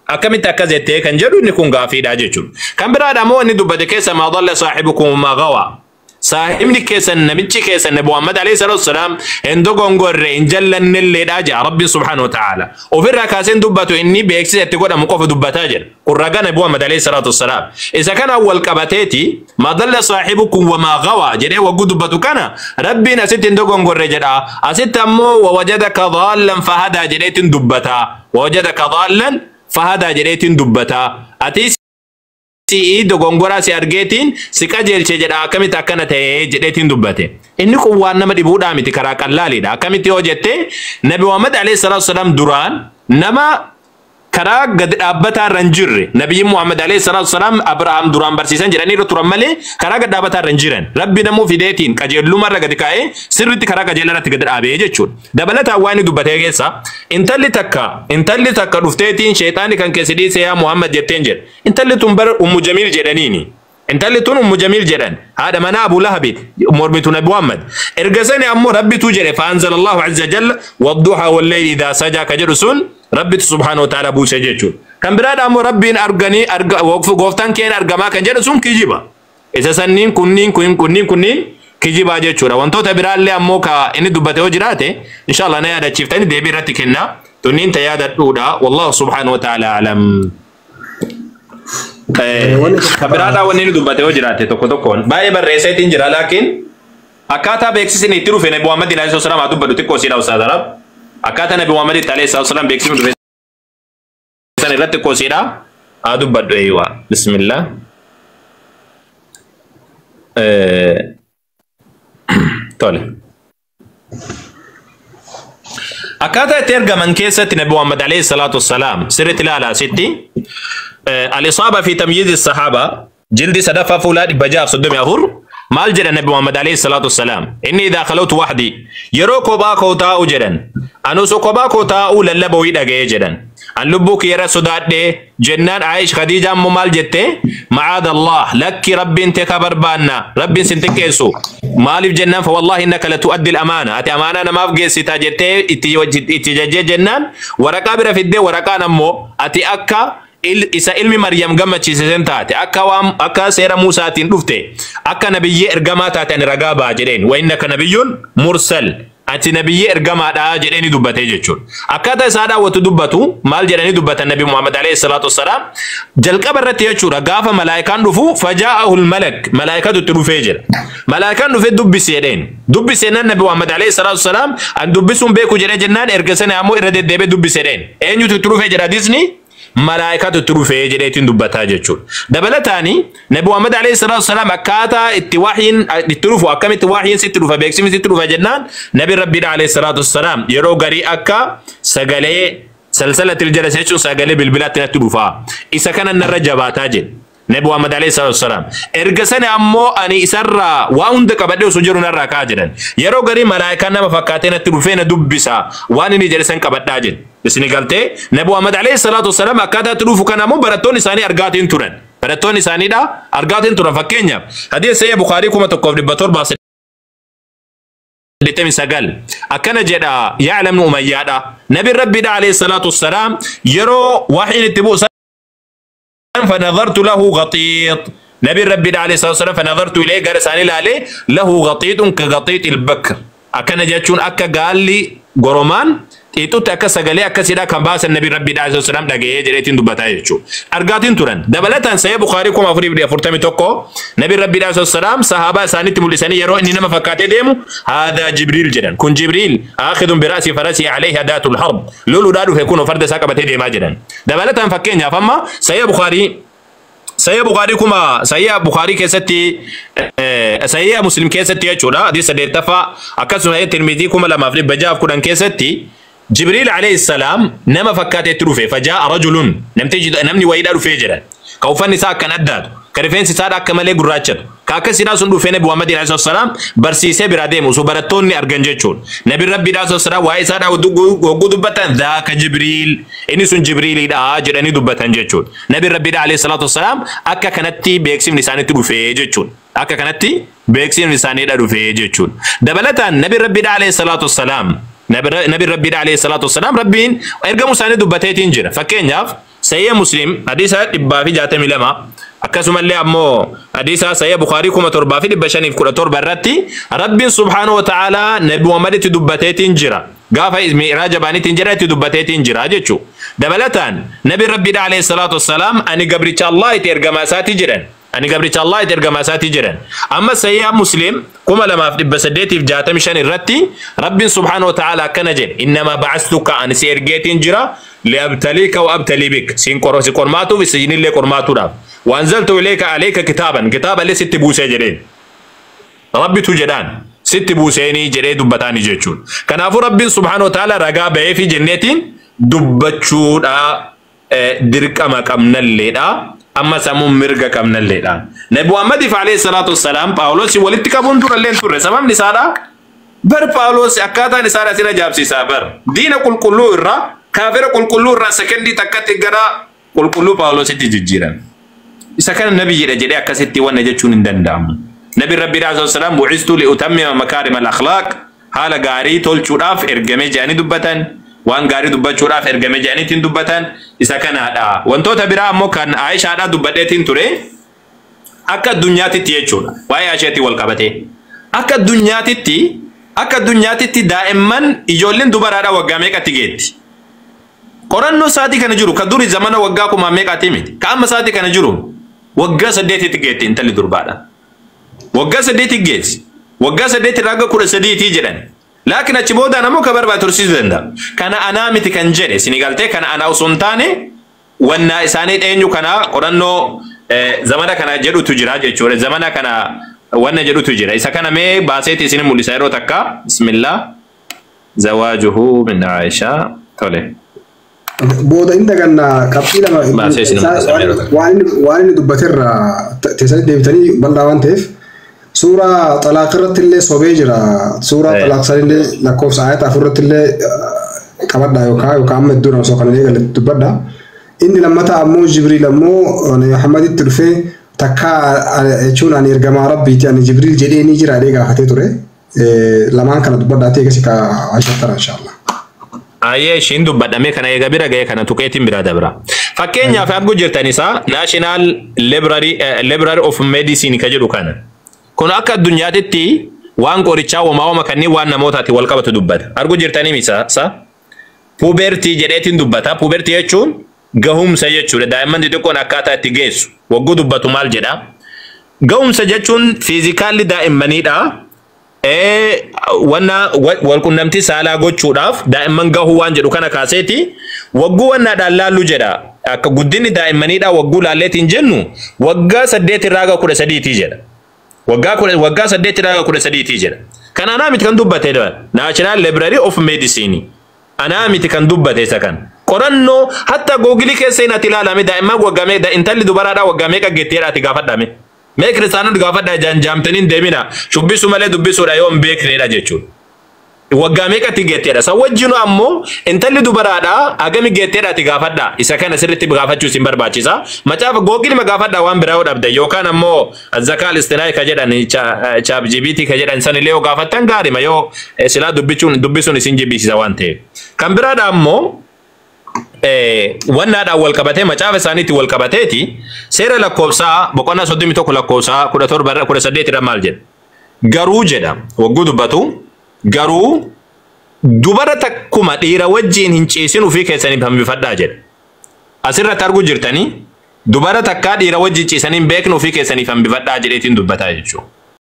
Speaker 2: Akkamitti akkas jettee kan jedhu inni kun gaafiidha jechuudha. Kan biraadha ammoo inni dubbate keessa maa dalla saahibukum maa gawaa. Saahibni keessan namichi keessan Nabi Muhammad alayhi salaatu wassalaam hin dogongorre hin jallannelleedha jedha Rabbiin subhaanahu wa ta'ala. Ofirraa kaaseen dubbatu inni beeksisa itti godhamu qofa dubbataa jedha. Kun ragaa Nabi Muhammad alayhi salaatu wassalaam. Isa kana wal qabateeti maa dalla saahibukum wa maa gawaa jedhee wagguu dubbatu kana Rabbiin asitti hin dogongorre jedha. Asitti ammoo wawajadaka dhaallan fahadaa jedheetiin dubbata. Wawajadaka dhaallan fahadaa jedheetiin dubbata. Ati si'ii dogongoraa si argeetiin si qajeelche jedha akkamitti akkana ta'ee jedheetiin dubbate. Inni kun waan nama dhibuudhaa miti karaa qallaaliidha. Akkamitti yoo jette Nabi Muhammad alayhi salaatu wassalaam duraan nama karaa gadi dhaabbataa irra hin jirre Nabiyyi Muhammad alayhi salaatu wassalaam Abrahaam duraan barsiisan jedhanii irra turan malee karaa gadi dhaabbataa irra hin jiran. Rabbi namuu fideetiin qajeellummaa irra gadi kaa'ee sirriitti karaa qajeelaa irratti gadi dhaabee jechuudha. Dabalataan waan inni dubbatee keessa intalli takka dhufteetiin sheexaanni kan keessa dhiise yaa Muhammad jetteen jedha. Intalli tun bara Ummu Jamiil jedhaniini. Intalli tun Ummu Jamiil jedhan, haadha manaa Abu Lahabiiti, mormitu Nabi Muhammad. Erga sani ammoo Rabbitu jedhe, فأنزل الله عز وجل والضحى والليل إذا سجى ka jedhu sun Rabbitu subhaanahu wa ta'ala buuse jechuudha. Kan biraadha ammoo Rabbiin arganii gooftaan keenya argamaa kan jedhu sun kijiba. Isa sanniin kunniin kunniin kunniin kijibaa jechuudha. Wantoota biraallee ammoo ka inni dubbate yoo jiraate, inshallah na yaadachiiftanii deebii irratti kenna. Tunniin ta yaadadhuudha. والله سبحانه وتعالى أعلم. Ka biraadhaa wanni inni dubbate yoo jiraate tokko tokkoon baay'ee barreesseetiin jira, laakiin akkaataa beeksisni itti dhufe Nabi Muhammad alayhi salaam haa dubbadhu xiqqoo siidha, Ustaaz Arab. Akkaataa Nabi Muhammad alayhi salaam beeksisni dhufe san irratti xiqqoo siidha haa dubbadhu, eeywa. Bismillah. Tole. Akkaataa itti ergaman keessatti Nabi Muhammad alayhi salaatu wassalaam sirriitti ilaalaa asitti. Al-Isaaba fi Tamyiiz Sahaaba, jildi sadaffaa, fuulaa 634, maal jedha Nabi Muhammad alayhi salaatu wassalaam? إني إذا خلوت وحدي, yeroo kophaa koo taa'u jedhan, anu osoo kophaa koo taa'u lallaba wayii dhaga'ee jedhan. An lubbuu kiyya sodaadhee jennaan, Aish Khadiija ammoo maal jette? معاذ الله, lakki, Rabbiin teka barbaanna, Rabbiin sin xiqqeessu. Maaliif jennaan, فوالله إنك لتؤدي الأمانة, ati amaanaa namaaf geessita jettee itti jajjee jennaan, waraqaa bira fiddee, waraqaan ammoo ati akka isa ilmi Maryam gammachiise sen taate, akka waan akka seera Muusaatiin dhufte, akka nabiyyee ergamaa taate ani ragaa ba'a jedheen. وإنك نبي مرسل, ati nabiyyee ergamaadha jedheeni dubbatee jechuudha. Akkaataa isaa daawwatu dubbatu maal jedhanii dubbatan Nabi Muhammad alayhi salaatu wassalaam jalqaba irratti jechuudha? Gaafa malaayikaan dhufu, فجاءه الملك, malaayikatu itti dhufee jira. Malaayikaan dhufee dubbisi jedheen. Dubbise nan Nabi Muhammad alayhi salaatu wassalaam an dubbisuun beeku jedhee jennaan, erga sana ammoo irra deddeebi'ee dubbise jedheen. Eenyutu itti dhufee jedha hadiisni? Malaayikaatu itti dhufee jedheetiin dubbataa jechuudha. Dabalataani Nabi Muhammad alayhi salaatu wasalaam akkaataa itti waxyiin itti dhufu, akkamitti waxyiin sitti dhufa, beeksifni sitti dhufa jennaan, Nabi Rabbiidha alayhi salaatu wasalaam yeroo garii akka sagalee سلسلة الجرس jechuun sagalee bilbilaatti natti dhufa. Isa kana narra jabaataa jedhe. Nabi Muhammad alayhi salaatu wasalaam. Erga sana ammoo ani isarraa waa hunda qabadhee osoo jiru narraa kaa jedhan. Yeroo garii malaayikaan nama fakkaatee natti dhufee na dubbisa. Waan inni jedhe san qabadhaa jedhe. Isini galtee? Nabi Muhammad alayhi salaatu wasalaam akkaataa itti dhufu kana ammoo barattoonni isaanii argaatiin turan. Barattoonni isaaniidha argaatiin turan. Fakkeenyaaf, hadiisa Sahih Bukaarii 1789 akkana jedha, Ya'la ibn Umayyaadha. Nabi Rabbiidha alayhi salaatu wassalaam yeroo waxiin itti bu'u, فنظرت له غطيط, نبي ربي عليه الصلاة والسلام فنظرت إليه, gara isaanii ilaale, له غطيط كغطيط البكر, akkana jechuun akka gaalli goromaan xiixutti akka sagalee akkasiidha kan baasan Nabi Rabbi alayhi wasallam dhaga'ee jedheetiin dubbataa jechuudha. Argaatiin turan. Dabalataan Sahih Bukaarii 4041, Nabi Rabbi alayhi wasallam sahaabaa isaaniitti mul'isanii yeroo inni nama fakkaatee deemu, هذا جبريل jedhan. Kun Jibriil, آخذ برأس فرسه عليه أداة الحرب. Loluudhaa dhufe, kun farda isaa qabatee deemaa jedhan. Dabalataan fakkeenyaaf amma Sahih Bukaarii kuma Sahih Bukaarii keessatti, Sahih Muslim keessatti jechuudha, hadiisa saddeettaffaa, akkasuma Tirmidii 2610 keessatti, Jibriil alayhi salaam nama fakkaateetti dhufe, فجاء رجل, namtichi namni wayiidhaa dhufee jedhan, ka uffanni isaa akkan addaatu, ka rifeensi isaa akka malee gurraachatu, ka akkasiidhaa sun dhufee Nabi Muhammad alayhi salaam barsiisee biraa deemu osoo barattoonni argan jechuudha. Nabi Rabbi alayhi salaam waa'ee isaa hogguu dubbatan, ذاك جبريل, inni sun Jibriilidha jedhanii dubbatan jechuudha. Nabi Rabbi alayhi salaatu wassalaam akka kanatti beeksifni isaanitti dhufee jechuudha. Akka kanatti beeksifni isaaniidha dhufee jechuudha. Dabalataan Nabi Rabbi alayhi salaatu wassalaam, Nabi Rabbi alayhi salaatu wassalaam Rabbiin ergamuu isaanii dubbateetiin jira. Fakkeenyaaf, Sahih Muslim hadiisa 162, akkasumallee ammoo hadiisa Sahih Bukaarii 7517 irratti Rabbiin subhaanahu wa ta'aalaa Nabi Muhammaditti dubbateetiin jira. Gaafa mi'raaja baaniitiin jira itti dubbateetiin jira jechuudha. Dabalataan Nabi Rabbi alayhi salaatu wassalaam ani gabricha Allah itti ergamaa isaati jedhan. Ani gabricha Allah itti ergamaa isaati jedhan. Amma Sahih Muslim 2865 irratti Rabbiin subhaanahu wa ta'aalaa akkana jedhe, إنما بعثتك, ani si ergeetiin jira, لأبتليك وأبتلي بك, siin si qormaatuuf isinillee qormaatuudhaaf. وأنزلت إليك عليك كتابا, kitaaba illee sitti buusee jedheen. Rabbitu jedhaan sitti buuseenii jedhee dubbataani jechuudha. Kanaafuu Rabbiin subhaanahu wa ta'ala ragaa ba'ee fi jenneetiin dubbachuudha dirqama qabnalleedha. Amma sammuun mirga qabnalleedha. Nabi Muhammadiif alayhi salaatu wassalaam Phaawulos walitti qabuun durallee hin turre. Sababni isaadha, bar Phaawulos akkaataan isaadha sin ajaa'ibsiisaa bar. Diina qulqulluu irraa, kaafira qulqulluu irraa sekendii takkatti gara qulqulluu Phaawulositti jijjiiran. Isa kana nabiyyiidha jedhee akkasitti wanna jechuun hin danda'amu. Nabi Rabbi sallallahu bu'istu liutammima makaarima al-akhlaaq, haala gaarii tolchuudhaaf ergame jedhanii dubbatan. Waan gaarii dubbachuudhaaf ergame jedhaniitiin dubbatan isa kanaadha. Wantoota biraa ammoo kan Aayishaadhaa dubbadheetiin ture akka addunyaatitti jechuudha. Waa'ee Aayishaatti wal qabatee. Akka addunyaatitti daa'imman ijoolleen dubaraadhaa waggaa meeqatti geetti? Qorannoo sa'aatii kana jiru kan duri zamana waggaa kumaa meeqaati miti. Ka amma sa'aatii kana jiru waggaa 8tti geetti intalli durbaadha. Waggaa 8tti geessi. Waggaa 8 irraa hanga 13tii jedhan. Laakiin achi boodaan ammoo ka barbaade tursiisuu danda'a. Kana anaa miti kan jedhe sini galtee, kana anaa osoo hin taane wannaa isaanii dheenyu kana qorannoo zamana kana jedhutu jira jechuudha. Zamana kana wanna jedhutu jira. Isa kana mee baaseeti isin mul'isa yeroo takka. Bismillah. Zawaajuhu min Aisha. Tole.
Speaker 3: Booda inni dagannaa qabxii lama
Speaker 2: Baasee isin mul'isa yeroo takka.
Speaker 3: Waan inni dubbaterraa teessanii deebitanii bal'aa waan ta'eef, suuraa Xalaaq irratti illee sobee jira. Suuraa Xalaaq sanillee lakkoofsa ayata 4 irratti illee qabadha yookaan amma iddoo nama osoo kana eegale dubbadha. Inni lammataa ammoo Jibriil ammoo Muhammaditti dhufee takkaa jechuun ani ergamaa Rabbiiti, ani Jibriil jedhee ni jira jedhee gaafatee ture. Lamaan kana dubbadhaa ta'e kasi ka ashattara inshallah.
Speaker 2: Ayyee, ishiin dubbadhamee kana eega bira ga'e kana tuqeetiin bira dabra. Fakkeenyaaf arguu jirtan isaa National Library of Medicine ka jedhu kana. Kun akka addunyaatitti waan qorichaa womaa woma kanneen waan namootaati wal qabatu dubbata. Arguu jirtanii misa sa? Puberty jedheetiin dubbata. Puberty jechuun gahumsa jechuudha. Daa'imman xixiqqoon akkaataa itti geessu. Wagguu dubbatu maal jedha? Gahumsa jechuun physically daa'immaniidha. Wanna walqunnamtii saalaa gochuudhaaf daa'imman gahuu waan jedhu kana kaaseeti wagguu wannaadhaan laallu jedha. Akka guddinni daa'immaniidha wagguu laalleetiin jennu waggaa 8 irraa haga 13tii jedha. Waggaa 8 irraa haga 13tii jedha. Kana anaa miti kan dubbate, National Library of Medicine. Anaa miti kan dubbate isa kana. Qorannoo hatta Google keessa hin ati ilaalame, daa'imman waggaa meeqa, intalli dubaraadhaa waggaa meeqa geetteedha ati gaafadhame. Mee kiristaanonni gaafadhaa, ijaan jaamtanii hin deemina, shubbisuu malee dubbisuudha yoo hin beeknedha jechuudha. Waggaa meeqatti geetteedha. San wajjinu ammoo intalli dubaraadhaa hagami geetteedha ati gaafadhaa. Isa kana sirriitti gaafachuu isin barbaachisa. Macaafa Google ma gaafadhaa waan biraa yoo dhabde, yookaan ammoo Zakaal Istinaa ka jedhan, ChatGPT ka jedhan sanillee yoo gaafattan gaarima, yoo silaa dubbisuun isin jibbisiisa waan ta'eef. Kan biraadha ammoo wannaadhaan wal qabatee, macaafa isaaniitti wal qabateeti, seera lakkoofsaa boqonnaa 31 lakkoofsaa 17 18 irra maal jedha? Garuu jedha wagguu dubbatu, garuu dubara takkuma dhiira wajjiin hin ciisin ofii keessaniif hambifadhaa jedha. Asirratti arguu jirtanii, dubara takkaa dhiira wajjin ciisanii hin beekne ofii keessaniif hambifadhaa jedheetiin dubbataa jechuudha.